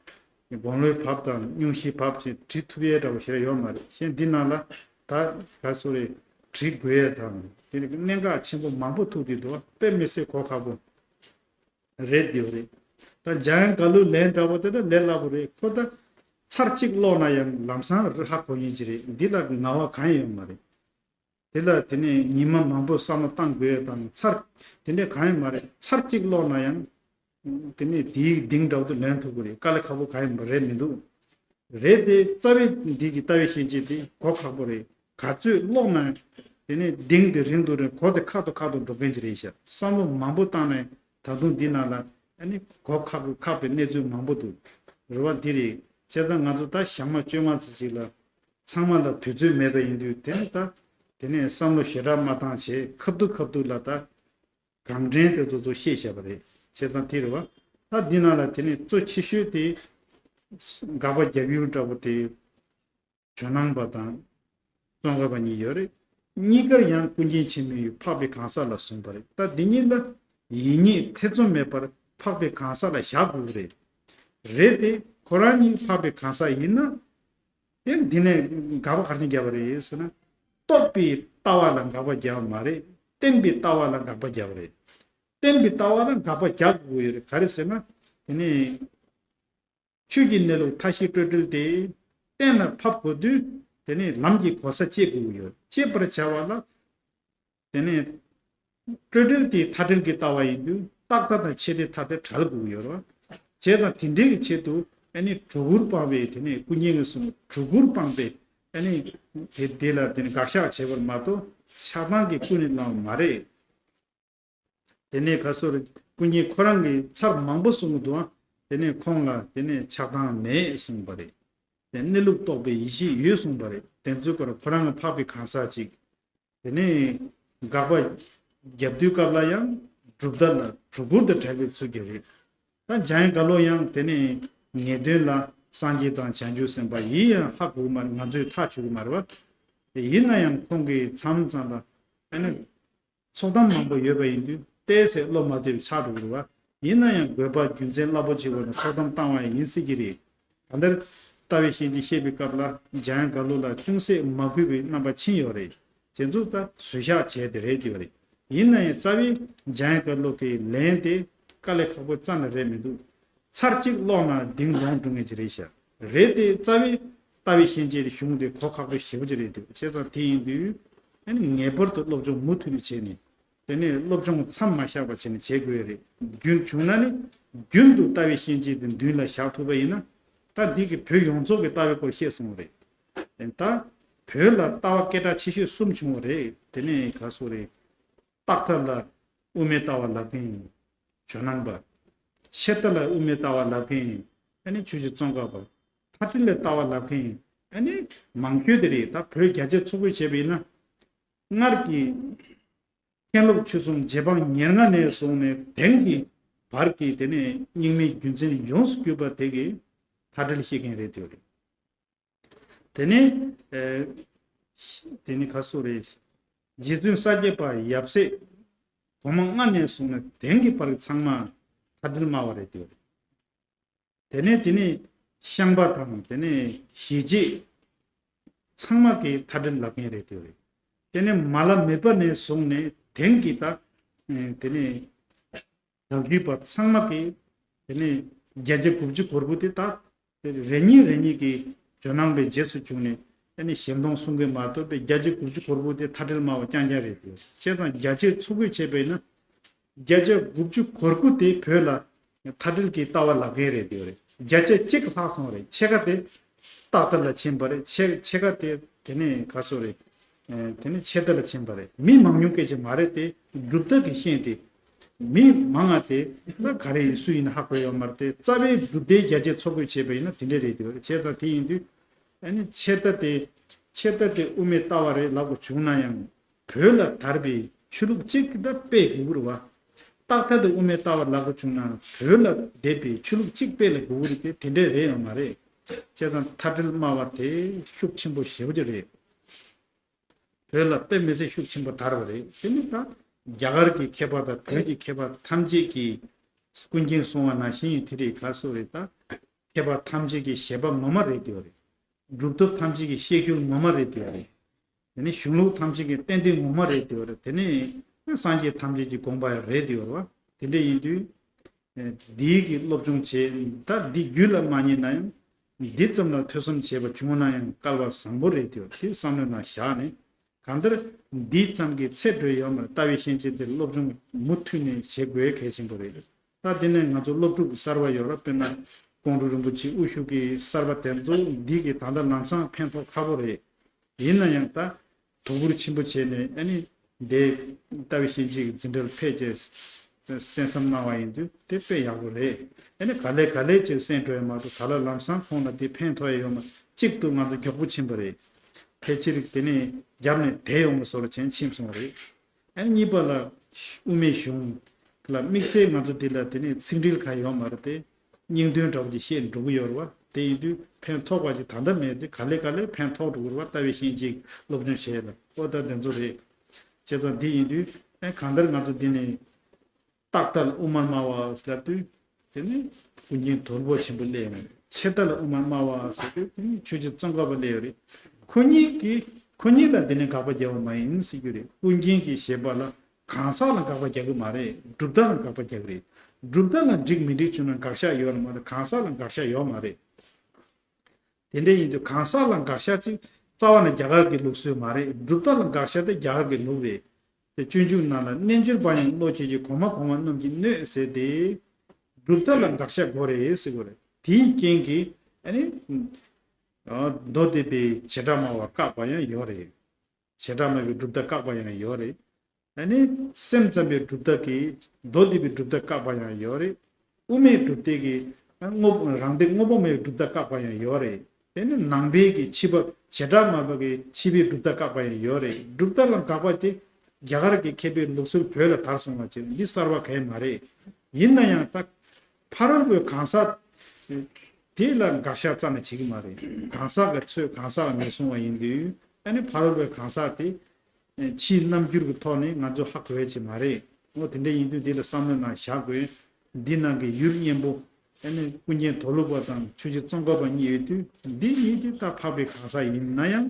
དགུང་ལོའི་བབས་དང་སྙུང་གཞི་བབས་ཀྱི་བྲིས་ཐུབ་ཡས་འདྲ་བོ་ཞེ་ཡོད་མ་རེད། གཞན་འདི་ནང་ལ་ད་ག་སོ་རེད། བྲིས་དགོས་ཡས་དང་དེ་ནི་གནད་འགག་ཆེན་པོ་མང་པོ་ཐུག་བསྡད་འདུག་དཔེ་མི་སྲིད་གོ་ཁག་པོ་རེད་འདུག་རེད། ད་འཇམ་དབྱངས་རྒྱ་ལོའི་ལན་འདྲ་བོ་དེ་ད་ལས་སླ་པོ་རེད། ཁོ་ད་ཚར་གཅིག་ཀློག་ན་ཡང་ལམ་སང་རི་ཧ་གོ་ཉན་གྱི་རེད། འདི་ལ་ངལ་བ་གང་ཡང་ཡོད་མ་རེད། དེ་ལ་དེ་ནས་ཉི་མ་མང་པོ་བསམ་བློ་བཏང་དགོས་དང་ཚར་དེ་འདྲས་གང་ཡང་མ་རེད། ཚར་གཅིག་ཀློག་ན་ཡང་དེ་ནས་དེའི་གཏིང་འདྲ་བོ་དེ་ལེན་ཐུབ་ཀྱི་རེད། དཀའ་ལས་ཁག་པོ་གང་ཡང་མ་རེད་མི་འདུག་རེད་དེ། རྩ་བའི་འདི་གི་ལྟ་བའི་ཤེས་བྱེད་དེ་གོ་ཁག་པོ་རེད། ག་ཚོད་ཀློག་ན་དེ་ནས་གཏིང་དེ་རིང་དུ་རིང་གོ་དེ་ཁག་ཏུ་ཁག་ཏུ་འགྲོ་མཁན་ཅིག་རེད་ཤག་བསམ་བློ་མང་པོ་བཏང་ནས་ད་དུང་འདི་ནང་ལ་ཨ་ནི་གོ་ཁག་པོ་ཁག་པའི་གནས་ཚུལ་མང་པོ་འདུག་རེད་བ། འདི་རེད། བྱས་ཙང་ང་ཚོ་ད་ཞག་མ་བཅོ་ལྔ་ཙམ་ཅིག་ལ་ཚང་མ་ལ་དུས་ཚོད་མེད་པ་ཡིན་དུས་དེ་ནི་ད་དེ་ནས་བསམ་བློ་ཞེ་དྲག་མ་བཏང་བྱས་ཁབ་ཏུ་ཁབ་ཏུ་ལ་ད་གང་དྲན་དེ་ཚོ་ཚོ་བཤད་བཞག་པ་རེད། བྱས་ཙང་དེ་རེད་བ། ད་འདི་ནང་ལ་དེ་ནས་གཙོ་ཆེ་ཤོས་དེ་དགག་པ་རྒྱབ་ཡུལ་འདྲ་པོ་དེ་ཇོ་ནང་པ་དང་ཙོང་ཁ་པ་གཉིས་ཡོད་རེད། གཉིས་ཀར་ཡང་ཀུན་མཁྱེན་ཆེན་མོས་འཕགས་པའི་གང་ཟག་ལ་གསུངས་པ་རེད། ད་འདི་གཉིས་ལ་ཡིན་ཉེས་ཐེ་ཚོམ་མེད་པར་འཕགས་པའི་གང་ཟག་ལ་བཞག་དགོས་ཀྱི་རེད། རེད་དེ། ཁོ་རང་གཉིས་འཕགས་པའི་གང་ཟག་ཡིན་ན། དེ་འདི་ནས་དགག་པ་ག་རེ་བརྒྱབ་པ་རེད་ཟེར་ན། རྟོགས་པའི་ལྟ་བ་ལ་དགག་པ་བརྒྱབ་པ་མ་རེད། བརྟེན་པའི་ལྟ་བ་ལ་དགག་པ་བརྒྱབ་པ་རེད། བརྟེན་པའི་ལྟ་བ་ལ་དགག་པ་རྒྱག་དགོས་ཡོད་རེད། ག་རེ་ཟེར་ན། དེ་ནས་ཆོས་ཀྱི་གནས་ལུགས་མཐའ་བཞི་སྤྲོས་བྲལ་དེ་གཏན་ལ་ཕབ་དགོས་དུས་དེ་ནས་ལམ་གྱི་གོ་ས་བཅད་དགོས་ཀྱི་ཡོད། བཅད་པར་བྱ་བ་ལ། དེ་ནས་སྤྲོས་བྲལ་དེ་མཐའ་བྲལ་གྱི་ལྟ་བ་ཡིན་དུས་རྟག་མཐའ་དང་ཆོས་དེ་ཐ་དད་བྲལ་དགོས་ཀྱི་ཡོད་རེད་བ། བྱས་ཙང་དེ་འདྲའི་གི་ཆེད་དུ་ཨ་ནི་གྲུ་གུར་སྤངས་པའི་དེ་ནས་ཀུན་མཁྱེན་གྱིས་གསུངས། གྲུ་གུར་སྤངས་པའི་ཨ་ནི་དེ་དེ་ལ་དེ་ནས་དགག་བཞག་བྱས་པར་མ་གཏོགས་ཆགས་སྡང་གིས་ཀུན་ནས་བསླངས་པ་མ་རེད། དེ་ནས་ག་སོ་རེ། ཀུན་མཁྱེན་ཁོ་རང་གིས་ཚར་མང་པོ་གསུངས་འདུག་ཨ། དེ་ནས་ཁོང་ལ་དེ་ནས་ཆགས་སྡང་མེད་གསུངས་པ་རེད། དེ་གནས་ལུགས་རྟོགས་པའི་ཡེ་ཤེས་ཡོད་གསུངས་པ་རེད། དེ་ཚོའི་སྐོར་ཁོ་རང་གི་འཕགས་པའི་གང་ཟག་ཅིག་དེ་ནས་དགག་པ་རྒྱབ་དུས་སྐབས་ལ་ཡང་གྲུབ་མཐའ་ལ་གྲུ་གུར་དང་བྲལ་བའི་ཚུལ་གྱིས་རེད། ད་འཇམ་དབྱངས་རྒྱ་ལོ་ཡང་དེ་ནས་ངེས་དོན་ལ་སངས་རྒྱས་དང་བྱང་ཆུབ་སེམས་དཔའ་ཡིན་ཡང་ཧ་གོ་གི་མ་རེད། ང་ཚོས་ཐག་ཆོད་ཀྱི་མ་རེད་བ། དེ་ཡིན་ན་ཡང་ཁོང་གིས་མཚམས་མཚམས་ལ་ཨ་ནི། ཚོགས་གཏམ་མང་པོ་ཡོད་པ་ཡིན་དུས་ཏོག་ཙམ་བློ་མ་བདེ་བ་ཆགས་འགྲོ་གི་རེད་བ། ཡིན་ན་ཡང་དགོས་པ་རྒྱུ་མཚན་རླབས་པོ་ཆེ་བོ་ནས་ཚོགས་གཏམ་བཏང་བ་ཡིན་སྲིད་ཀྱི་རེད། གང་ལྟར་ལྟ་བའི་ཤེས་བྱེད་བཤད་པའི་སྐབས་ལ་འཇམ་དབྱངས་རྒྱ་ལོ་ལ་ཅུང་ཟད་མ་གུས་པའི་རྣམ་པ་ཕྱིན་ཡོད་རེད། དེ་ཚོ་ད་གཟོད་བཤགས་བྱས་ཏེ་རེད་དེ་བ་རེད། ཡིན་ན་ཡང་རྩ་བའི་འཇམ་དབྱངས་རྒྱ་ལོ་གི་ལན་དེ་དཀའ་ལས་ཁག་པོ་རྩ་ནས་རེད་མི་འདུག་ཚར་གཅིག་ཀློག་ན་གཏིང་ལོང་འགྲོ་ངེས་ཀྱི་རེད་ཤག་རེད་དེ། རྩ་བའི་ལྟ་བའི་ཤེས་བྱའི་གཞུང་དེ་གོ་ཁག་པོ་ཞེ་པོ་ཅིག་རེད་འདུག་བྱས་ཙང་དེ་ཡིན་དུས་ཨ་ནི་ངེས་པར་དུ་སློབ་སྦྱོང་མུ་མཐུད་ནས་བྱས་ནས་དེ་ནས་སློབ་སྦྱོང་མཚམས་མ་བཞག་པ་བྱས་ནས་བྱེད་དགོས་རེད། རྒྱུན་བྱུང་ན་ནི་རྒྱུན་དུ་ལྟ་བའི་ཤེས་བྱ་དེ་མདུན་ལ་བཞག་ཐུབ་པ་ཡིན་ན། ད་འདི་གི་བོད་ཡོངས་རྫོགས་ཀྱི་ལྟ་བའི་སྐོར་བཤད་སོང་བ་རེད། ད་བོད་ལ་ལྟ་བ་སྐད་གྲགས་ཆེ་ཤོས་གསུམ་བྱུང་བ་རེད། དེ་ནས་ག་སོ་རེད། རྟག་མཐའ་ལ་དབུ་མའི་ལྟ་བ་ལབ་མཁན་ཡིན། ཇོ་ནང་པ། ཆད་ལྟ་ལ་དབུ་མའི་ལྟ་བ་ལབ་མཁན་ཡིན། ཨ་ནི་ཆོས་རྗེ་ཙོང་ཁ་པ། མཐའ་བྲལ་ལ་ལྟ་བ་ལབ་མཁན་ཡིན། ཨ་ནི་མང་ཤོས་དེ་རེད། ད་བོད་རྒྱ་ཆེ་ཚོགས་པའི་བྱས་པ་ཡིན་ན། སྔར་གྱི་མཁན་སློབ་ཆོས་གསུམ་རྗེ་འབངས་ཉེར་ལྔ་ནས་བཟུང་ནས་དེང་གི་བར་གྱི་དེ་ནས་རྙིང་མའི་རྒྱུ་མཚན་ཡོངས་སུ་གྱུར་པ་དེ་གི་མཐའ་བྲལ་བཤད་མཁན་རེད་དེ་རེད། དེ་ནས་ཨེ། དེ་ནས་ག་སོ་རེད། རྗེ་བཙུན་ས་སྐྱ་པ་ཡབ་སྲས་གོང་མ་ལྔ་ནས་བཟུང་ནས་དེང་གི་བར་གྱི་ཚང་མ་མཐའ་བྲལ་སྨྲ་བ་རེད་དེ། དེ་ནས་དེ་ནས་ཤངས་པ་དང་དེ་ནས་ཞི་བྱེད་ཚང་མ་གི་མཐའ་བྲལ་ལབ་མཁན་རེད་དེ། དེ་ནས་མ་ལ་མེ་པ་ནས་བཟུང་ནས་དེང་གི་ད་ཨེ། དེ་ནས། བདག་རྒྱུད་པ་ཚང་མ་གིས་དེ་ནས་བརྒྱ་ཆ་དགུ་བཅུ་གོ་དགུ་དེ་དག་རེ་གཉིས་རེ་གཉིས་ཀྱིས་ཇོ་ནང་པའི་རྗེས་སུ་བྱུང་ནས་ཨ་ནི་གཞན་སྟོང་གསུང་གི་མ་གཏོགས་པའི་བརྒྱ་ཆ་དགུ་བཅུ་གོ་དགུ་དེ་མཐའ་བྲལ་སྨྲ་བ་རྐྱང་རྐྱང་རེད་དེ། བྱས་ཙང་རྒྱ་ཆེར་ཚུགས་ཀྱི་བྱས་པས་ན་བརྒྱ་ཆ་དགུ་བཅུ་གོ་དགུ་དེ་བོད་ལ་མཐའ་བྲལ་གྱི་ལྟ་བ་ལབ་མཁན་རེད་དེ་རེད། བརྒྱ་ཆ་གཅིག་ལྷག་སོང་རེད། ཕྱེད་ཀ་དེ་རྟག་མཐའ་ལ་ཕྱིན་པ་རེད། ཕྱེད་ཕྱེད་ཀ་དེ་དེ་ནས་ག་སོ་རེད། ཨེ། དེ་ནི་ཆད་ལྟ་ལ་ཕྱིན་པ་རེད། མི་མང་ཉུང་སྐད་ཆ་མ་རེད་དེ། གྲུབ་མཐའ་གི་ཤེས་ཏེ། མི་མང་ང་དེ་ད་ག་རེ་ཡིན་སུ་ཡིན་ཧ་གོ་ཡོད་མ་རེད་དེ། རྩ་བའི་གྲུབ་མཐའི་རྒྱ་ཆེར་ཚོགས་དགོས་བྱས་པ་ཡིན་ན་དེ་འདྲ་རེད་དེ། བྱས་ཙང་དེ་ཡིན་དུས་ཨ་ནི་ཆད་ལྟ་དེ་ཆད་ལྟ་དེ་དབུ་མའི་ལྟ་བ་རེད་ལབ་དགོས་བྱུང་ན་ཡང་བོད་ལ་དར་བའི་ཆོས་ལུགས་གཅིག་ད་སྤེལ་དགོས་ཀྱི་རེད་བ། རྟག་མཐའ་དེ་དབུ་མའི་ལྟ་བ་ལབ་དགོས་བྱུང་ན་བོད་ལ་འདས་པའི་ཆོས་ལུགས་གཅིག་སྤེལ་ལ་དགོས་ཀྱི་རེད་དེ། དེ་འདྲ་རེད་ཡོད་མ་རེད། བྱས་ཙང་མཐའ་བྲལ་སྨྲ་བ་དེ་ཤུགས་ཆེན་པོ་ཞེ་པོ་ཅིག་རེད། བོད་ལ་དཔེ་མི་སྲིད་ཤུགས་ཆེན་པོ་དར་བ་རེད། དེ་ནི་ད་ རྒྱ་གར་གྱི་མཁས་པ་དང་བོད་ཀྱི་མཁས་པ་ཐམས་ཅད་ཀྱིས་ཀུན་མཁྱེན་གསུང་བ་ནང་བཞིན་དེ་རིགས་ག་སོ་རེད་ད། མཁས་པ་ཐམས་ཅད་ཀྱི་བཞེད་པ་ངོ་མ་རེད་དེ་བ་རེད། སྒྲུབ་ཐབས་ཐམས་ཅད་ཀྱི་བཤད་རྒྱུན་ངོ་མ་རེད་དེ་བ་རེད། དེ་ནི་གཞུང་ལུགས་ཐམས་ཅད་ཀྱི་གཏན་ཚིགས་ངོ་མ་རེད་དེ་བ་རེད། དེ་ནི་སངས་རྒྱས་ཐམས་ཅད་ཀྱི་དགོངས་པ་ཡང་རེད་དེ་བ་རེད་བ། དེ་འདྲ་ཡིན་དུས། འདིའི་གི་སློབ་སྦྱོང་བྱས་ད་འདི་རྒྱུད་ལ་མ་རྙེད་ན་ཡང་། འདི་ཙམ་ལ་ཐོས་བསམ་བྱས་པ་བྱུང་ན་ཡང་སྐལ་བ་བཟང་པོ་རེད་དེ་བ་དེ་བསམ་བློའི་ནང་བཞག་ནས། གང་ལྟར་འདི་ཙམ་གྱིས་ཚད་འགྲོ་ཡོད་མ་རེད། ལྟ་བའི་ཤན་འབྱེད་དེ་སློབ་སྦྱོང་མུ་མཐུད་ནས་བྱེད་དགོས་གལ་ཆེན་པོ་རེད། ད་དེ་ནས་ང་ཚོ་སློབ་ཕྲུག་གསར་པ་ཡོད་ར། དཔེར་ན་ཀོང་སྤྲུལ་རིན་པོ་ཆེ་དབུ་བཞུགས་ཀྱི་གསར་པ་དེ་ཚོ་འདི་གི་ད་ལྟ་ལམ་སང་ཕན་ཐོགས་ཁག་པོ་རེད། ཡིན་ན་ཡང་ད་དོ་ཁུར་ཆེན་པོ་བྱས་ནས་ཨ་ནི་འདི་ལྟ་བའི་ཤན་འབྱེད་ཀྱི་འཛིན་གྲྭར་ཕེབས་རྗེས་གསན་བསམ་གནང་བ་ཡིན་དུས་དེ་དཔེ་ཡག་པོ་རེད། ཨ་ནི་ག་ལེ་ག་ལེ་ཅིག་གསན་འགྲོ་ཡ་མ་གཏོགས་ད་ལ་ལམ་སང་ཁོང་ལ་དེ་ཕན་ཐོགས་ཡ་ཡོད་མ། གཅིག་ཏུ་ང་ཚོ་མགྱོགས་པོ་ཕྱིན་པ་རེད། ཕལ་ཆེར་དེ་ནས་རྒྱབ་ནས་དེ་ཡོང་བ་བཟོ་འདྲ་བྱས་ཕྱིན་སོང་བ་རེད། ཨ་ནི་གཉིས་པ་ལ་དབུ་མའི་གཞུང་ལ་དམིགས་བསལ་ང་ཚོ་འདི་ལ་དེ་ནས་ཚིག་འགྲེལ་གང་ཡོད་མ་རེད་དེ། སྙིང་དོན་འདྲ་བོ་ཅིག་བཤད་འགྲོ་གི་ཡོད་རེད་བ། དེ་ཡིན་དུས་ཕན་ཐོགས་པ་ཅིག་ད་ལྟ་མེད་དེ་ག་ལེ་ག་ལེ་ཕན་ཐོགས་འགྲོ་གི་རེད་བ། ལྟ་བའི་ཤན་འབྱེད་སློབ་སྦྱོང་བྱས་ལ་ཨོ་ད་དེ་ཚོ་རེད། བྱས་ཙང་འདི་ཡིན་དུས་ཨ་གང་ལྟར་ང་ཚོ་འདི་ནས་རྟག་ལྟ་ལ་དབུ་མར་སྨྲ་བ་ཟེར་ལབ་དུས་དེ་ནི་ཀུན་མཁྱེན་དོལ་པོ་ཆེན་པོ་སླེབས་ཡོང་། ཆད་ལྟ་ལ་དབུ་མར་སྨྲ་བ་ཟེར་དུས་དེ་ནི་ཆོས་རྗེ་ཙོང་ཁ་པ་སླེབས་ཡོད་རེད། ཁོ་གཉིས་ཀྱིས་ཁོ་གཉིས་ལ་འདི་ནི་དགག་པ་རྒྱག་པ་མ་ཡིན་ཟེར་རྒྱུ་རེད། ཀུན་མཁྱེན་གྱི་བཞེད་པ་ལ་གང་ཟག་ལ་དགག་པ་རྒྱག་གི་མ་རེད། གྲུབ་མཐའ་ལ་དགག་པ་རྒྱག་གི་རེད། གྲུབ་མཐའ་ལ་འགྲིག་མི་འགྲིག་བྱུང་ན་དགག་བཞག་ཡོད་ལ་མ་རེད། གང་ཟག་ལ་དགག་བཞག་ཡོད་མ་རེད། དེ་འདྲ་ཡིན་དུས་གང་ཟག་ལ་དགག་བཞག་ཅིག་རྩ་བ་ནས་རྒྱ་གར་གྱི་ལུགས་སྲོལ་མ་རེད། གྲུབ་མཐའ་ལ་དགག་བཞག་དེ་རྒྱ་གར་གྱི་ལུགས་རེད། དེ་སྤྱོད་འཇུག་ནང་ལ་རྣལ་འབྱོར་པ་ཡང་བློ་ཁྱེད་ཀྱི་གོང་མ་གོང་མ་རྣམས་ཀྱི་སྣོད་ཟེར་ཏེ། གྲུབ་མཐའ་ལ་དགག་བཞག་དགོས་རེད་ཟེར་དགོས་རེད། དེའི་རྐྱེན་གྱིས་ཨ་ནི། མདོ་སྡེ་པའི་བྱེ་བྲག་སྨྲ་བ་བཀག་པ་ཡང་ཡོད་རེད། བྱེ་བྲག་སྨྲ་བའི་གྲུབ་མཐའ་བཀག་པ་ཡང་ཡོད་རེད། ཨ་ནི་སེམས་ཙམ་པའི་གྲུབ་མཐའ་གིས་མདོ་སྡེ་པའི་གྲུབ་མཐའ་བཀག་པ་ཡང་ཡོད་རེད། དབུ་མའི་གྲུབ་མཐས་ཀྱིས་དངོས་པོ་རང་སྡེ་དངོས་པོ་མེད་པའི་གྲུབ་མཐའ་བཀག་པ་ཡང་ཡོད་རེད། དེ་ནི་ནང་པའི་གི་ཕྱི་པ་བྱེ་བྲག་སྨྲ་བ་གིས་ཕྱི་པའི་གྲུབ་མཐའ་བཀག་པ་ཡང་ཡོད་རེད། གྲུབ་མཐའ་ལ་དགག་པ་དེ་རྒྱ་གར་གྱི་མཁས་པའི་ལུགས་སྲོལ་བོད་ལ་དར་སོང་བ་ཅིག་འདི་གསར་བ་གང་ཡང་མ་རེད། ཡིན་ན་ཡང་ད་ཕ་རོལ་པོའི་གང་ཟག་དེ་ལ་དགག་བཞག་རྩ་ནས་བྱེད་ཀྱི་མ་རེད། གང་ཟག་གི་ཚོད་གང་ཟག་ལ་མི་སྲུང་བ་ཡིན་དུས་ཨ་ནི་ཕ་རོལ་པོའི་གང་ཟག་དེ་ཕྱིའི་རྣམ་འགྱུར་གྱི་ཐོག་ནས་ང་ཚོ་ཧ་གོ་ཡ་ཅིག་མ་རེད། འོ་དེ་འདྲ་ཡིན་དུས་འདི་ལ་བསམ་བློའི་ནང་བཞག་དགོས། འདི་ནང་གི་ཡུལ་གཉེན་པོ་ཨ་ནི་ཀུན་མཁྱེན་དོལ་པོ་དང་ཆོས་རྗེ་ཙོང་ཁ་པ་གཉིས་ཡོད་དུས་འདི་གཉིས་དེ་ད་འཕགས་པའི་གང་ཟག་ཡིན་ན་ཡང་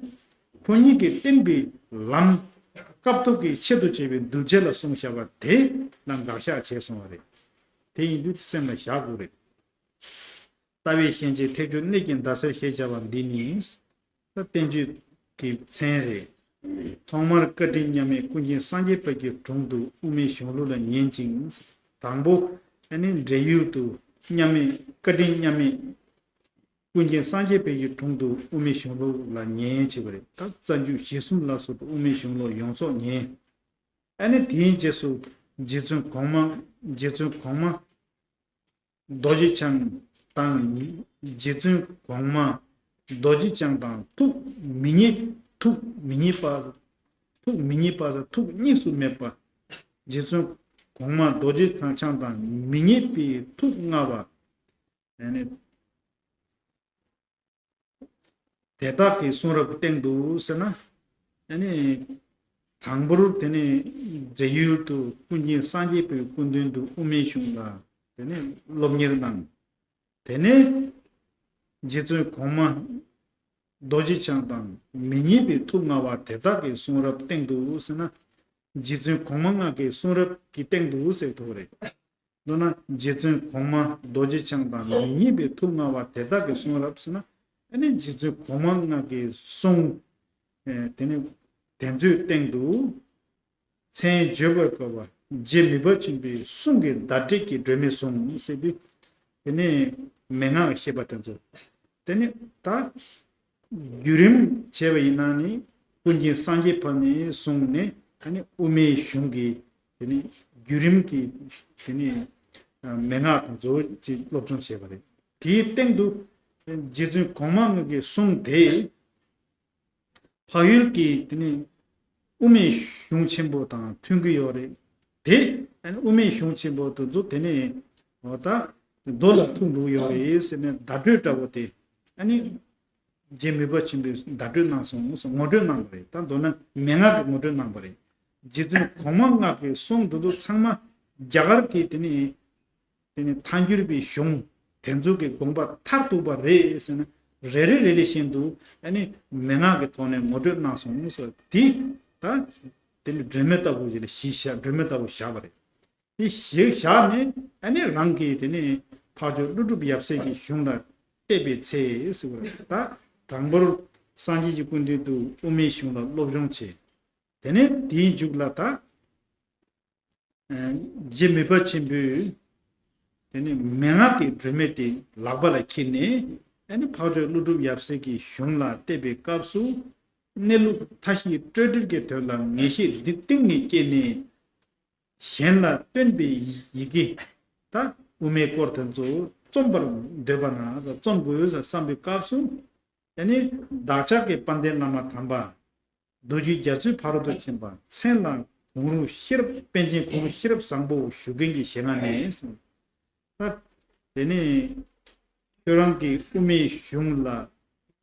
ཁོ་གཉིས་ཀྱིས་བསྟན་པའི་ལམ་སྐབས་ཐོག་གི་ཆེད་དུ་བྱས་པའི་གདུལ་བྱ་ལ་གསུངས་བཞག་པ་དེ་ལ་དགག་བཞག་བྱས་སོང་བ་རེད། དེ་ཡིན་དུས་སེམས་ལ་བཞག་དགོས་རེད། ལྟ་བའི་ཤན་འབྱེད་ཐེག་མཆོག་གནད་ཀྱི་ཟླ་ཟེར་ཞེས་བྱ་བ་འདི་ནི། ད་བསྟན་བཅོས་ཀྱི་མཚན་རེད། ཐོག་མར་བཀའ་དྲིན་མཉམ་མེད་ཀུན་མཁྱེན་སངས་རྒྱས་དཔལ་གྱི་དྲུང་དུ་དབུ་མའི་གཞུང་ལུགས་ལ་ཉན་ཅིང་། དང་པོ་ཨ་ནི་འབྲེལ་ཡུལ་དུ་མཉམ་མེད་བཀའ་དྲིན་མཉམ་མེད་ཀུན་མཁྱེན་སངས་རྒྱས་དཔལ་གྱི་དྲུང་དུ་དབུ་མའི་གཞུང་ལུགས་ལ་ཉན་བྱས་པ་རེད། ད་རྩ་འཇུག་གཞི་གསུམ་ལ་སོགས་པའི་དབུ་མའི་གཞུང་ལུགས་ཡོངས་རྫོགས་ཉན། ཨ་ནི་དེའི་རྗེས་སུ་རྗེ་བཙུན་གོང་མ་རྗེ་བཙུན་གོང་མ་རྡོ་རྗེ་འཆང་དང་། རྗེ་བཙུན་གོང་མ་རྡོ་རྗེ་འཆང་དང་ཐུགས་མི་མཉེས། ཐུགས་མི་མཉེས་པ། ཐུགས་མི་མཉེས་པ་ཐུགས་གཉིས་སུ་མེད་པ། རྗེ་བཙུན་གོང་མ་རྡོ་རྗེ་འཆང་དང་མི་མཉེས་པའི་ཐུགས་མངའ་བ། ཨ་ནི་དེ་དག་གི་གསུང་རབ་སྟེང་དུ་ཟེར་ན། ཨ་ནི་དང་པོར་དེ་ནི་འབྲེལ་ཡུལ་དུ་ཀུན་མཁྱེན་སངས་རྒྱས་པའི་སྐུ་མདུན་དུ་དབུ་མའི་གཞུང་ལ་དེ་ནི་སློབ་གཉེར་གནང་། དེ་ནས་རྗེ་བཙུན་གོང་མ་རྡོ་རྗེ་འཆང་དང་མི་མཉེས་པའི་ཐུགས་མངའ་བ་དེ་དག་གི་གསུང་རབ་སྟེང་དུ་ཟེར་ན། རྗེ་བཙུན་གོང་མ་མངའ་གི་གསུང་རབ་ཀྱི་སྟེང་དུ་ཟེར་ཐུབ་རེད། མདོར་ན་རྗེ་བཙུན་གོང་མ་རྡོ་རྗེ་འཆང་དང་མི་མཉེས་པའི་ཐུགས་མངའ་བ་དེ་དག་གི་གསུང་རབ་ཟེར་ན། ཨ་ནི་རྗེ་བཙུན་གོང་མ་མངའ་གི་གསུང་། ཨེ་དེ་ནི་དེ་ཚོའི་སྟེང་དུ། མཚན་བརྗོད་པར་དཀའ་བ་རྗེ་མི་ཕམ་ཆེན་པོའི་གསུང་གི་བརྡ་སྤྲོད་ཀྱི་སྒྲོན་མེ་གསུངས་ཟེར་དུས། དེ་ནས་མན་ངག་བཤད་པ་དེ་ཚོ། དེ་ནས་ད་བརྒྱུད་རིམ་བྱས་པ་ཡིན་ན་ནི་ཀུན་མཁྱེན་སངས་རྒྱས་ཕ་ནས་བཟུང་ནས་ཨ་ནི་དབུ་མའི་གཞུང་གི་དེ་ནས་བརྒྱུད་རིམ་གྱི་དེ་ནས་མན་ངག་དེ་ཚོ་ཅིག་སློབ་སྦྱོང་བྱས་པ་རེད། དེའི་སྟེང་དུ་རྗེ་བཙུན་གོང་མ་ངག་གི་གསུང་དེ། འཕགས་ཡུལ་གྱི་དེ་ནི་དབུ་མའི་གཞུང་ཆེན་པོ་དང་མཐུན་གྱི་ཡོད་རེད། དེ་ཨ་ནི་དབུ་མའི་གཞུང་ཆེན་པོ་དེ་ཚོ་དེ་ནི་འོ་ད་མདོ་ལ་ཐུག་འགྲོ་གི་ཡོད་རེད་ཟེར་ནས་བརྡ་སྤྲོད་འདྲ་བོ་དེ་ཨ་ནི་རྗེ་མི་ཕམ་ཆེན་པོས་བརྡ་སྤྲོད་གནང་སོང་ངོ་སྤྲོད་གནང་བ་རེད། ད་མདོར་ན་མན་ངག་གི་ངོ་སྤྲོད་གནང་བ་རེད། རྗེ་བཙུན་གོང་མ་ལྔ་པའི་གསུང་འདི་ཚོ་ཚང་མ་རྒྱ་གར་གྱི་དེ་ནི་དེ་ནི་ཐལ་འགྱུར་བའི་གཞུང་དེ་ཚོ་གི་དགོངས་པ་མཐར་ཐུག་པ་རེད་ཟེར་ན། རེ་རེ་རེ་རེ་བཞིན་དུ་ཨ་ནི་མན་ངག་གི་ཐོག་ནས་ངོ་སྤྲོད་གནང་སོང་ཟེར། དེ་ད་དེ་ནི་སྒྲོན་མེ་ལྟ་བུ་ཞིག་ལ་གཞི་བཞག་སྒྲོན་མེ་ལྟ་བུ་བཞག་པ་རེད། དེ་གཞི་བཞག་ནས་ཨ་ནི་རང་གིས་དེ་ནི་འཕགས་མཆོག་ཀླུ་སྒྲུབ་ཡབ་སྲས་ཀྱི་གཞུང་ལ་བལྟས་པའི་ཚེ་ཟེར་བ་རེད། ད་དང་པོར་སངས་རྒྱས་ཀྱི་སྐུ་མདུན་དུ་དབུ་མའི་གཞུང་ལ་སློབ་སྦྱོང་བྱས། དེ་ནས་དེའི་མཇུག་ལ་ད་རྗེ་མི་ཕམ་ཆེན་པོས་དེ་ནས་མན་ངག་གི་སྒྲོན་མེ་དེ་ལག་པ་ལ་འཁྱེར་ནས་ཨ་ནི་འཕགས་མཆོག་ཀླུ་སྒྲུབ་ཡབ་སྲས་ཀྱི་གཞུང་ལ་བལྟས་པའི་སྐབས་སུ། གནས་ལུགས་མཐའ་བཞིའི་སྤྲོས་བྲལ་གྱི་དོན་ལ་ངེས་ཤེས་གཏིང་ནས་སྐྱེས་ནས། གཞན་ལ་སྟོན་པའི་ཡི་གེ་ད་དབུ་མའི་སྐོར་དེ་ཚོ་རྩོམ་པར་འདོད་པ་ན་རྩོམ་དགོས་ཡོད་ཟེར་བསམ་པའི་སྐབས་སུ། ཨ་ནི་བདག་ཅག་གི་དཔལ་ལྡན་བླ་མ་དམ་པ་རྡོ་རྗེ་རྒྱ་མཚོའི་ཕ་རོལ་ཏུ་ཕྱིན་པ་མཚན་ལ་གུང་རུ་ཤེས་རབ་པཎ་ཆེན་གུང་རུ་ཤེས་རབ་བཟང་པོ་ཞུ་མཁན་གྱི་ཞལ་སྔ་ནས་གསུངས། ད་དེ་ནས་ཁྱོད་རང་གི་དབུ་མའི་གཞུང་ལ་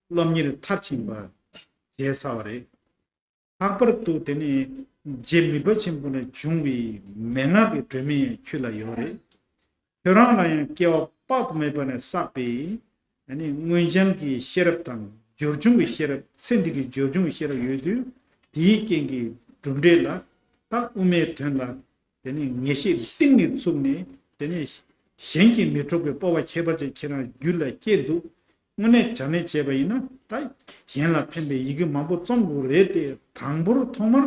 སློབ་གཉེར་མཐར་ཕྱིན་པ་བྱས་ཚར་བ་རེད། ལྷག་པར་དུ་དེ་ནི་རྗེ་མི་ཕམ་ཆེན་པོ་ནས་བྱུང་བའི་མན་ངག་གི་སྒྲོན་མེ་ཁྱོད་ལ་ཡོད་རེད། ཁྱོད་རང་ལ་ཡང་སྐྱེ་བ་དཔག་ཏུ་མེད་པ་ནས་བསགས་པའི་ཨ་ནི་མངོན་བྱང་གི་ཤེས་རབ་དང་སྦྱོར་བྱུང་གི་ཤེས་རབ། ཚེ་འདི་གི་སྦྱོར་བྱུང་གི་ཤེས་རབ་ཡོད་དུས། དེའི་རྐྱེན་གྱིས་གྲུབ་འབྲས་ལ་ད་དབུ་མའི་དོན་ལ་དེ་ནི་ངེས་ཤེས་གཏིང་ནས་ཚུགས་ནས། དེ་ནི་གཞན་གྱིས་མི་འཕྲོག་པའི་སྤོབས་པ་ཁྱད་པར་ཅན་ཁྱེད་རང་རྒྱུད་ལ་སྐྱེས་འདུག། དངོས་གནས་བྱ་ནས་བྱས་པ་ཡིན་ན་ད་གཞན་ལ་ཕན་པའི་ཡི་གེ་མང་པོ་རྩོམ་དགོས་རེད་དེ། དང་པོར་ཐོག་མར་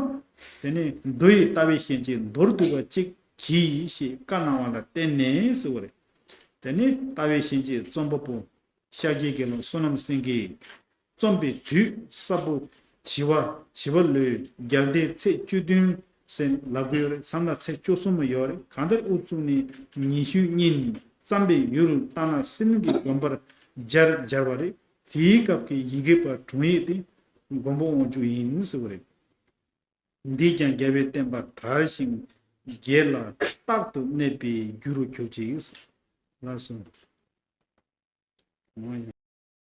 དེ་ནི་མདོ་ཡི་ལྟ་བའི་གཞན་གྱི་མདོར་བསྡུས་པ་གཅིག་གྱིས་ཞེས་བཀའ་གནང་བ་ལ་བརྟེན་ནས་ཟེར་བ་རེད། དེ་ནི་ལྟ་བའི་གཞན་གྱི་རྩོམ་པ་པོ་ཤཱཀྱའི་དགེ་སློང་བསོད་ནམས་སེང་གེས་རྩོམ་པའི་དུས་ས་ཕོ་བྱི་བ། བྱི་བ་ལོའི་རྒྱལ་ཟླའི་ཚེས་བཅུ་བདུན་ཟེར་ལབ་ཀྱི་ཡོད་རེད། མཚམས་ལ་ཚེས་བཅུ་གསུམ་ཡོད་རེད། གང་ལྟར་དབུ་བཙུགས་ནས་ཉི་ཤུའི་ཉིན་བརྩམས་པའི་ཡུལ་སྟག་སྣ་སྲིན་གྱི་དགོན་པར་སྦྱར་སྦྱར་བ་རེད། དེའི་སྐབས་ཀྱི་ཡི་གེ་པ་དྲུང་ཡིག་དེ་མགོན་པོ་དབང་ཕྱུག་ཡིན་ཟེར་བ་རེད། འདིས་ཀྱང་རྒྱལ་བའི་བསྟན་པ་དར་ཞིང་རྒྱས་ལ་རྟག་ཏུ་གནས་པའི་རྒྱུ་རུ་གྱུར་ཅིག། ལགས་སོ།